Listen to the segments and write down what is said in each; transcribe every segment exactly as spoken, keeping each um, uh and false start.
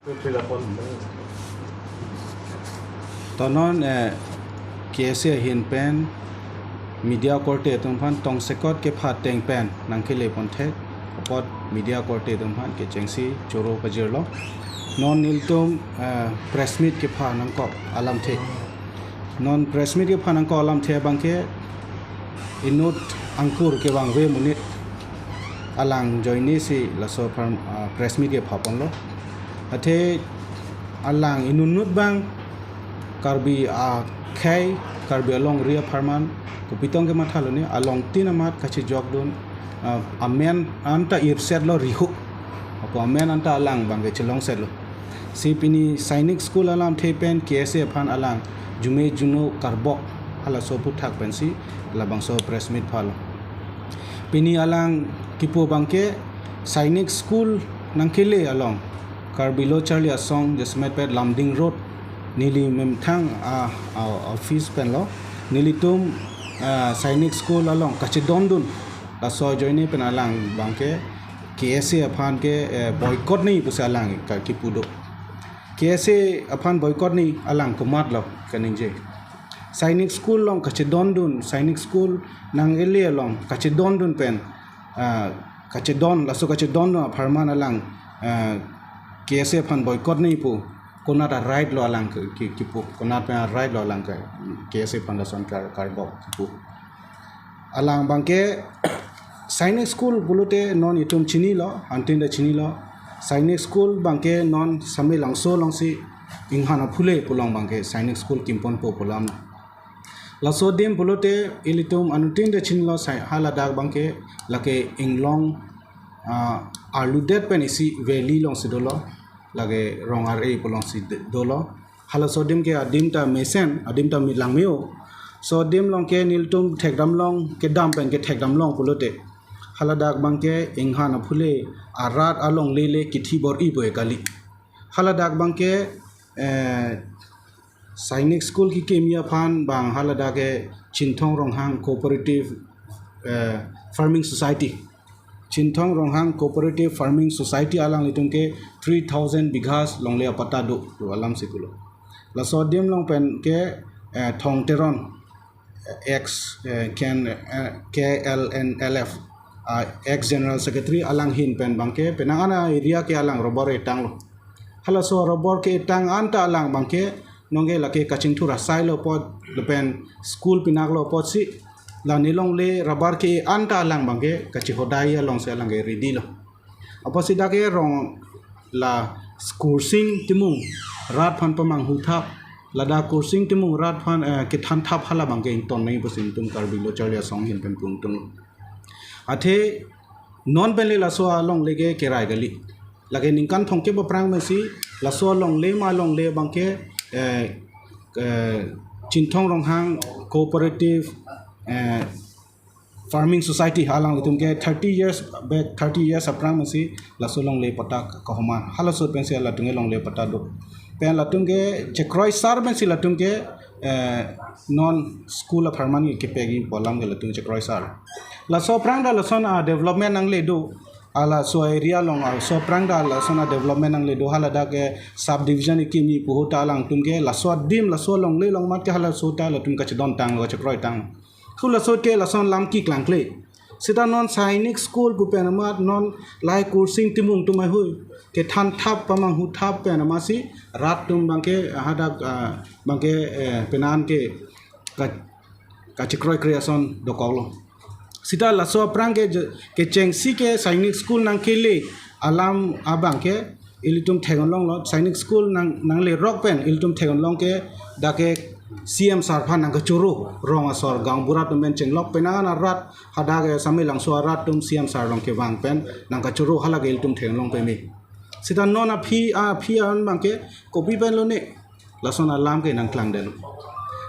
To non, eh, K S A ahin pen media korte atum aphan tongsekot kepha ateng pen nangkele pon thek apot media korte atum aphan kechengsi choro pajirlo. Non nelitum, eh, press meet kepha nangkok alamthe. Non press meet kepha nangkok alamthe abangke inut angkur kevangve monit alang ajoine si laso pharm-, ah, press meet kepha ponlo. Athe alang inutnut abang Karbi akhei, Karbi alongri apharman kopi tong kematha lone, alongtin amat kachejokdun, ah, amen anta irsetlo rihu. Ako amen anta alang abangke chelongsetlo. Si pini Sainik School alamthe pen K S A aphan alang jume juno karbok halaso aphuthak pensi labangso press meet phalo. Pini alang kipu abangke Sainik School nangkele along Karbi Lo Charli Asong jasemet pet Lumding Road neli memthang a, a office penlo, nelitum, ah, Sainik School along kachedondun laso ajoine pen alang abangke K S A aphan ke, eh, boycott nangji pusi alang ka kipu do. K S A aphan boycott nangji alang komatlo kaningje. Sainik School along kachedondun, Sainik School nangkele along kachedondun pen, ah, kachedon, laso kachedondun apharman alang, ah, K S A aphan boycott nangji pu konat a-right lo alang ke, ke, kipu, konat pen a-right lo alang ke, K S A aphan lason kar, karbok kipu. Alang abangke Sainik School pulote non itum chinilo, antin ta chinilo. Sainik School abangke non Samelangso alongsi Inghan Aphule pu along abangke Sainik School kimponpo pu alam. Laso adim pulote ilitum anuttin ta chinilo, sai haladak abangke lake inglong, ah, arludet pen isi valley alongsi dolo, lake Rong Ar-e pu alongsi de-, dolo. Halaso adim ke adim ta mesen, adim ta mi langmeo. So adim along ke nelitum thekdam long, kedam pen kethekdam long pulote, haladak abangke Inghan Aphule arat alongle le kithi bor-ipo kali. Haladak abangke, eh, Sainik School kekimi aphan abang haladak ke Chinthong Ronghang Cooperative, eh, Farming Society. Chinthong Ronghang Cooperative Farming Society alanglitum ke three thousand bighas longle apatta do, do alamsi pulo. Laso adim along pen ke, eh, Thong Teron, eh, ex, eh, K N, eh, K L N L F, ah, ex General Secretary alang ahin pen abangke penang an a-area ke alang rubber etanglo. Halaso rubber ke-etang anta alang abangke nonke lake kachingthur asai lo apot lapen school pinaklo apotsi la nelongle rubber ke anta alang abangke kachehodai alongsi alang ke ready lo. Apotsi dak ke rong la Kursing Timung rat aphan pamanghu thap, ladak Kursing Timung rat aphan, eh, kethan thap hala abangke ington nangji pusi itum Karbi Lo Charli Asong ahin pen pungtung. Athe non pen le laso alongle ke kerai kali. Lake ningkan thomkep aphrang pensi laso alongle ma alongle abangke, eh, eh, Chinthong Ronghang Cooperative, eh, Farming Society alanglitum ke thirty years back, thirty years aphrang pensi laso alongle patta kahomar. Halaso pensi latum ke alongle patta do. Pen latum ke chekroisar pensi latum ke, eh, non school apharman ke kepegi pu alam ke latum chekroisar. Laso aphrang ta lason a-development nangle do. Halaso area along, ah, laso aphrang ta lason a-development nangle do, haladak ke subdivision kekimi pu ahut ta alangtum ke laso adim, laso alongle along amat ke halaso ta latum kachedon tanglo, kachekroitang. Halaso ke lason lam keklangkle. Seta non Sainik School pu pen amat non lahai Kursing Timung atum ahui kethan thap, pamanghu thap pen amatsi rat atum abangke hadak, ah, abangke, eh, penang ke ka-, kachekroikre ason dokoklo. Seta laso aphrang ke je-, kechengsi ke Sainik School nangkele alam abangke ilitum theklonglo, Sainik School nang, nanglerok pen ilitum theklong ke dak ke C M sir aphan nangkachoro, rong asor gaonbura atum pen chenglok, penang an arat hadak ke Samelangso arat atum C M sir along kevang pen nangkachoro, hala ke ilitum theklong peme. Seta non aphi, aphi an abangke kopi pen lone, lason alam ke nangklangdetlo.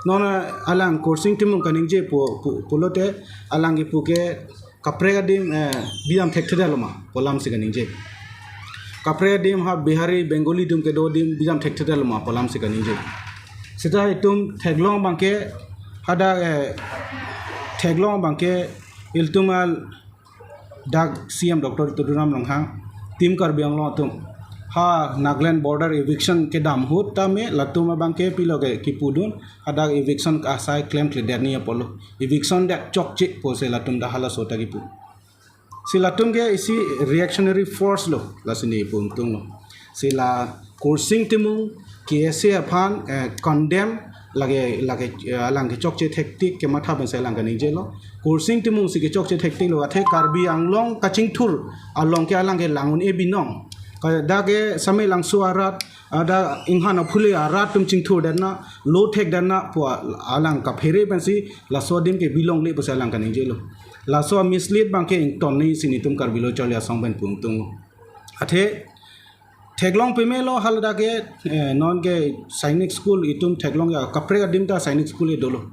Non alang Kursing Timung kaningje pu, pu, pulote alang kipu ke kaprek adim, eh, bijam thekthedetlo ma pu alamsi kaningje. Kaprek adim ha Bihari, Bengali atum kedo adim bijam thekthedetlo ma pu alamsi kaningje. Seta itum theklong abangke hadak, eh, theklong abangke ilitum al dak C M Doctor Tuliram Ronghang, Team Karbi Anglong atum, ha Nagaland border eviction kedam ahut tame latum abangke pilo ke kipudun, hadak eviction asai klemkledet ni apotlo. Eviction det chokche pusi latum ta halaso ta kipu. Si latum ke isi reactionary force lo, lasi ne pu ingtunglo. Si la Kursing Timung K S A aphan, eh, condemn lake, lake, eh, alang kechokche thektik kematha pensi alang kaningjelo. Kursing Timung si kechokche thektik lo, athe Karbi Anglong kachingthur along ke alang ke lang un-e binong. Ka dak ke Samelangso arat, ada Inghan Aphule arat atum chingthur detna, lo thek detna pu alang kaphere pensi laso adim ke bilongle pusi alang kaningjelo. Laso a-mislead abangke ington ni si netum Karbi Lo Charli Asong pen pu ingtunglo. Athe theklong pemelo haladak ke, eh, non ke Sainik School itum theklong ya kaprek adim ta Sainik School e dolo.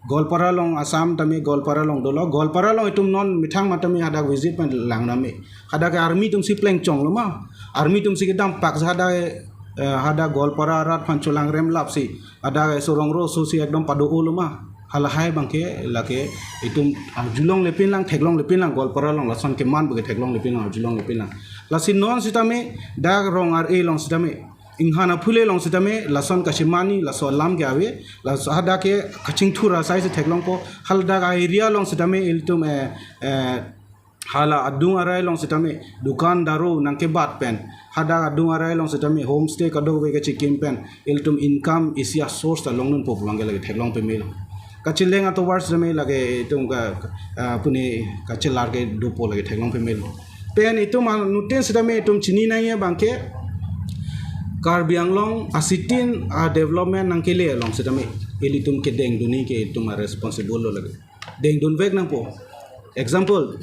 Goalpara along Assam tame Goalpara along dolo. Goalpara along itum non methang matame hadak visit pen lang name. Hadak ke army atum si plengchonglo ma. Army atum si kedam pak hadak, eh, hadak Goalpara arat aphan cholang rem lap si. Hadak ke sorong ro so si ekdom pado-olo ma. Halahai abangke lake itum arjulongle pin lang, theklongle pin lang, Goalpara along lason keman bagi theklongle pin lang, arjulongle pin lang. Lasi non sitame dak Rong Ar-e along sitame, Inghan Aphule along sitame lason kacheman ni laso alam ke ave, laso hadak ke kachingthur asai si theklongpo, haladak a-area along sitame ilitum, eh, eh, hala adung arai along sitame dukan daru nangkebat pen, hadak adung arai along sitame homestay kadokave kachikim pen ilitum income isi a-source ta longdunpo pu abangke lake theklong pemelo. Kacheleng atovar sitame lake itum ka, ah, pune kachelar ke dopo lake theklong pemelo. Pen itum anuttin sitame itum chini nangji abangke Karbi Anglong asitin a-development nangkele along sitame ilitum kedengdun ni ke itum a-responsible lo lake. Dengdunvek nangpo. Example,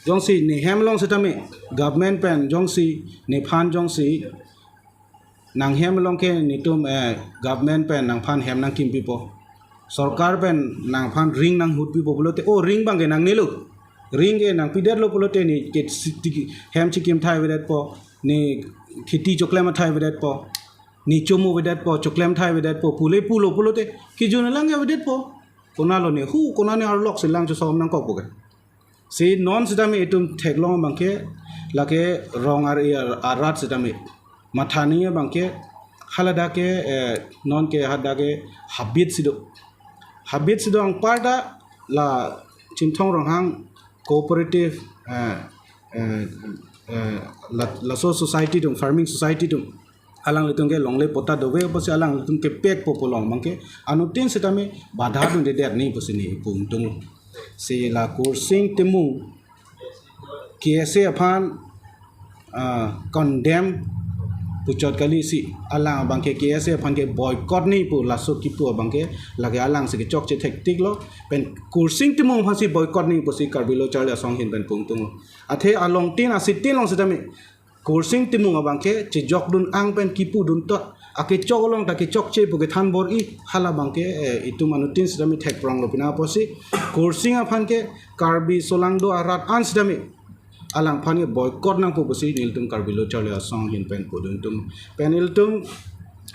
jongsi nehem along sitame government pen jongsi nephan jongsi nanghem along ke netum, eh, government pen nangphan hem nangkimpipo, sorkar pen nangphan ring nanghutpipo pulote, o ring abangke nangnelo. Ring ke nangpidetlo pulote ne ke si-, ti-, hem chikim thai avedetpo, ne kheti choklem thai avedetpo, ne chomo avedetpo, choklem thai avedetpo pule pulo pulote, kijun lang avedetpo. Konatlo ne hu, konat ne arlok si lang chosom nangkokpo ke. Si non sitame itum theklong abangke lake Rong Ar-e arat sitame matha nangji abangke haladak ke, eh, non ke hadak ke habit si do. Habit si do anparta la Chinthong Ronghang cooperative, eh, eh, eh, la, laso society atum, farming society atum, alanglitum ke longle patta dove apotsi alanglitum kepekpo pu along abangke anuttin sitame badha dundedet ni pusi ne pu ingtunglo. Si la Kursing Timung K S A aphan, ah, condemn puchot kali si alang abangke K S A aphan ke boycott ni pu laso kipu abangke lake alang si kechokche thektiklo, pen Kursing Timung aphan si boycott ni pusi Karbi Lo Charli Asong ahin pen pu ingtunglo. Athe alongtin asitin along sitame Kursing Timung abangke chejokdun ang pen kipudun to, akechok along ta kechokche pu kethan bor-i, hala abangke, eh, itum anuttin sitame thekpronglo pina apotsi Kursing aphan ke Karbi solangdo arat an sitame alangphan ke boycott nangpo pusi nelitum Karbi Lo Charli Asong ahin pen pudun tum. Pen ilitum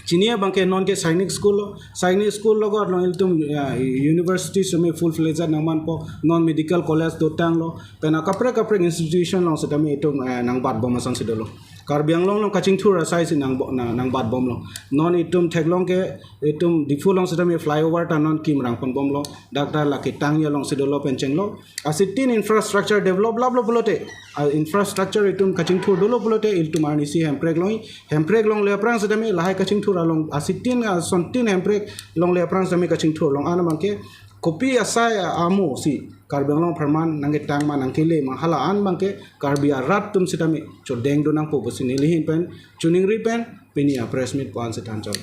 chini abangke non ke Sainik School lo, Sainik School logot along ilitum, ah, university sitame full fledged nangmanpo, non medical college dotanglo, pen akaprek kaprek institution along sitame itum, eh, nangbatbom asonsi dolo. Karbi Anglong along kachingthur asai si nang, nang, nangbatbomlo. Non itum theklong ke itum Diphu along sitame flyover ta non kim rangponbomlo. Dak ta lake tangya alongsi dolo pen chenglo. Asitin infrastructure develop laplo pulote, a infrastructure itum kachingthur dolo pulote, ilitum arnisi hemprek longji, hemprek longle aphrang sitame lahai kachingthur along asitin asontin hemprek longle aphrang sitame kachingthur along an abangke kopi asai amo si Karbi Anglong apharman nangketang ma nangkele ma hala an abangke Karbi arat atum sitame chodengdun nangpo pusi neli ahin pen choningri pen pini a-press meet pu-an si thanchot.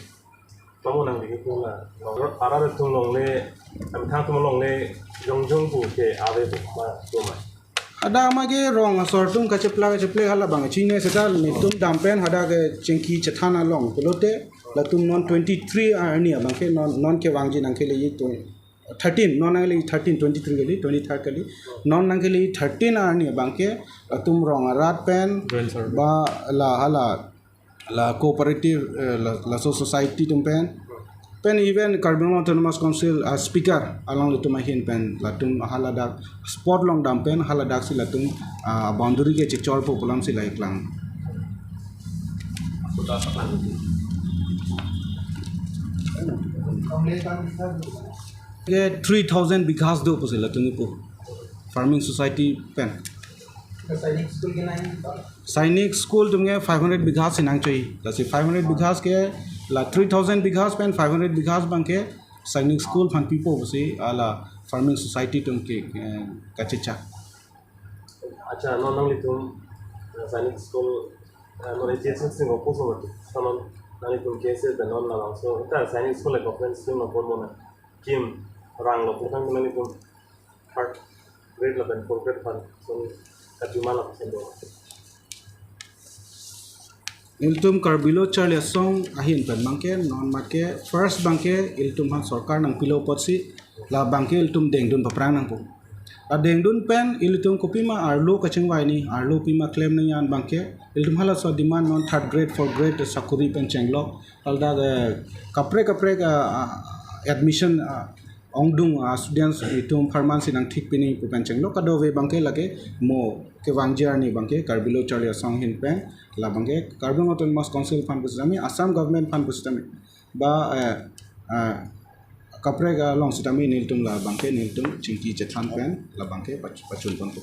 Kamu nang dikit pula. Arat atum longle, amthang atum longle, jongjong pu ke ave pu ma, pu ma. Hadak ma ke rong asor atum kacheplak kacheplak hala abang chinine seta netum dam pen hadak ke chingki chethan along pulote latum non twenty-three arni abangke non, non kevangji nangkeleji to thirteen, non nangkeleji thirteen, twenty-three kali, twenty-third kali, non nangkeleji thirteen arni abangke latum rong arat pen, Joint Service, ba la hala la cooperative, eh, la, laso society atum pen, pen even Karbi Anglong Autonomous Council, ah, speaker alanglitum ahin pen latum haladak spot along dam pen haladak si latum, ah, boundary ke chechorpo pu alam si lahai klang. Ke three thousand bighas do pusi latum pu farming society pen. Sainik school atum ke five hundred bighas si nangchoi. Lasi five hundred bighas ke la three thousand bighas pen five hundred bighas abangke Sainik school aphan pipo pusi hala farming society atum ke, eh, kachechak. Accha, non nanglitum, eh, Sainik school, eh, non H S S sing opus mati. Sama nanglitum K S A pen non labangso. Ita Sainik school le government scheme apor mona. Kim rang lo putang nanglitum third grade lapen fourth grade aphan. So, kachuma lapen do. Ilitum Karbi Lo Charli Asong ahin pen abangke, non abangke, first abangke ilitum aphan sorkar nangpilo apotsi, la abangke ilitum dengdun paphrang nangpo. La dengdun pen ilitum kopima arlo kachingvai ni, arlo pima klem nangji an abangke, ilitum halaso demand non third grade, fourth grade sakori pen chenglok, ladak, eh, kaprek kaprek, ah, ah, admission, ah, ongdung, ah, students itum apharman si nangthik pini pu pen chenglok, kadokave abangke lake mo kevangji arni abangke Karbi Lo Charli Asong ahin pen, la abangke Karbi Anglong Autonomous Council aphan pusitame, Assam government aphan pusitame, ba, eh, eh, kaprek along sitame nelitum la abangke nelitum chingki chethan pen la abangke pach-, pachun ponpo.